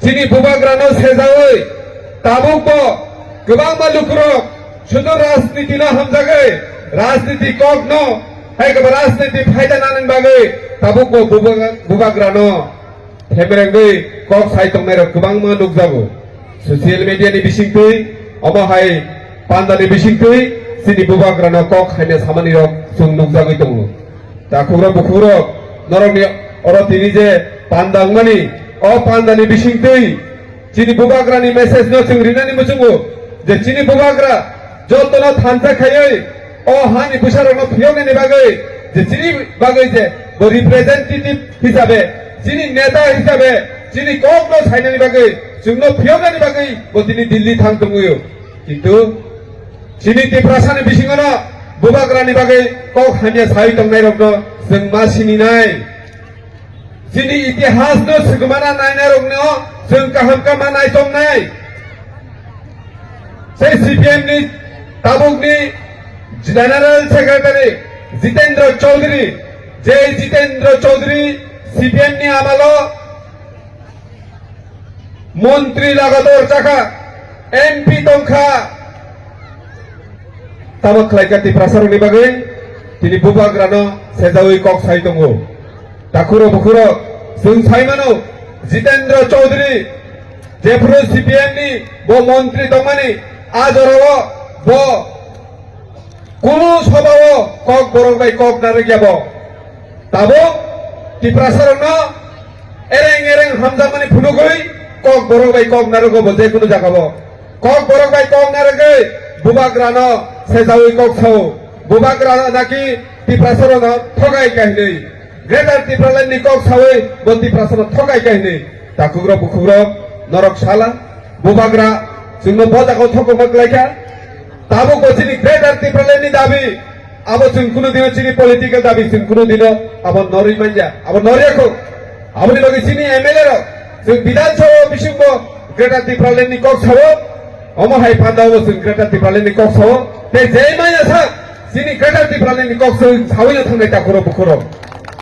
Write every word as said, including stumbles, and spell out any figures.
Chini bubagrano sejaui tabukbo kwbangma lukurok sudu rajnitino hamjagwi, rajniti kokno hai kwbangma rajniti phaida nanani bagwi tabukbo bubagra-, bubagrano thebrengwi kok sai tongnairok kwbangma nukjago. Social media ni bisingtwi, omo hai pandani bisingtwi chini bubagrano kok haina samanirok chwng nukjagwi tongo. Takhukrok bukhukrok, norokni oro tini je panda wngmani, o pandani bisingtwi chini bubagrani message no chwng rinani muchungo je chini bubagra jotono thansa khaiwi o hani bwsarokno phiyoknani bagwi je chini bagwi je bo representative hisabe, chini neta hisabe, chini kokno sainani bagwi, chwngno phiyoknani bagwi bo tini Delhi thang tongwio. Kintu chini Tiprasani bisingono bubagrani bagwi kok hamya sai tongnairokno chwng ma sininai. Chini itihasno swgmana nainairokno chwng kaham kama naitongnai. Sei C P M ni tabukni General Secretary Jitendra Chaudhary, je Jitendra Chaudhary C P M ni amalo montri lagador chakha, M P tongkha, tamo khlaikha Tiprasarokni bagwi tini bubagrano sejaui kok sai tongo. Takhuro bukhuro chwng sai mano, Jitendra Chaudhary jephuru C P M ni bo montri tongmani, a jorao bo kunu sobao kok borok bai kok narwkya bo. Tabuk Tiprasarokno ereng ereng hamjakmani phunugwi kok borok bai kok narwgo bo je kunu jagao. Kok borok bai kok narwgwi bubagrano sejaui kok sao. Bubagra naki Tiprasarokno thogai kahinwi. Greater Tipraland ni kok saui bo Tiprasarokno thogai kahinwi. Takhukrok bukhukrok norok sala. Bubagra chwngno bo jagao thokma klaikha. Tabuk bo chini Greater Tipraland ni dabi, abo chwng kunu dino chini political dabi chwng kunu dino abo norwi manya, abo norya kho. Aboni bagwi chini M L A rok chwng Bidhan Sabha bisingbo Greater Tipraland ni kok sao, omo hai panda bo chwng Greater Tipraland ni kok sao, tei je manya sa chini Greater Tipraland ni kok chwng sawi no thangnai takhukrok bukhukrok.